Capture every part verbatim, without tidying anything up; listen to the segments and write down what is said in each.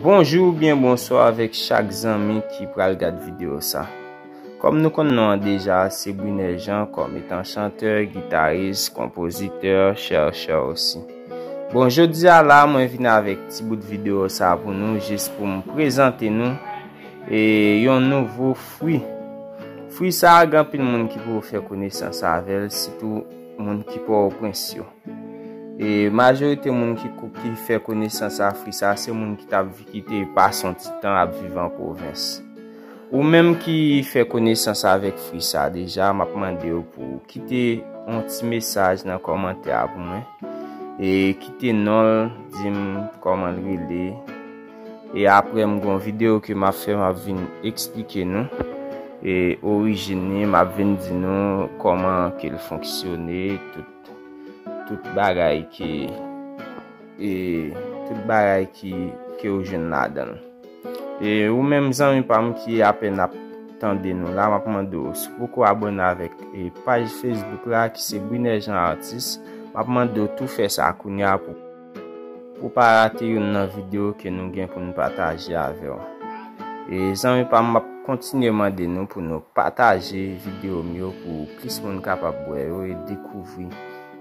Bonjou oubyen bonswa avèk chak zanmi ki pral gad videyo sa. Kòm nou konn non an deja, se Brunel Jean kòm etan chantè, gitaris, konpozitè, chèchè osi. Bon, jodi a la, mwen vin avèk ti bout videyo sa pou nou, jis pou m prezante nou e yon nouvo fwi. Fwi sa a, gen anpil moun ki poko fè konesans avè l, sitou moun ki Pòtoprens yo. E majorite moun ki, ki fè konesans a fwi sa, se moun ki t ap, ki te pase yon ti tan ap viv an pwovens. Ou menm ki fè konesans avèk fwi sa deja, m ap mande w pou w kite yon ti mesaj nan kòmantè a pou mwen. E kite non l, di m kòman l rele. E apre, m gon videyo ke m ap fè, m ap vin eksplike nou e orijin li, m ap vin di nou kòman ke l fonksyone, tout, tout bagay ke, e tout bagay ki, ke w jwenn ladan l. E ou menm zanmi pa m ki apèn ap tande nou la, m ap mande w, si w poko abòne avèk e paj Facebook la ki se Brunel Jean Artiste, m ap mande w tou fè sa kounye a pou, pou w pa rate youn nan videyo ke nou gen pou nou pataje avè w. E zanmi pa m, m ap kontinye mande nou pou nou pataje videyo m yo pou plis moun kapab wè yo e dekouvri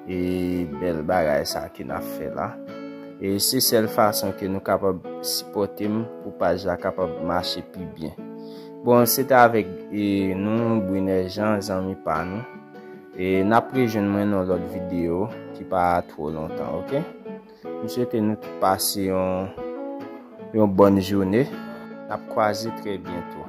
e bèl bagay sa ke n ap fè la. E se sèl fason ke nou kapab sipòte m pou paj la kapab mache pi byen. Bon, se te avèk e nou, Brunel Jean, zanmi pa nou. E n ap rejwenn mwen nan lòt videyo ki pa two lontan, oke? M swete nou tout pase yon, yon bòn jounen. N ap kwaze trè byento.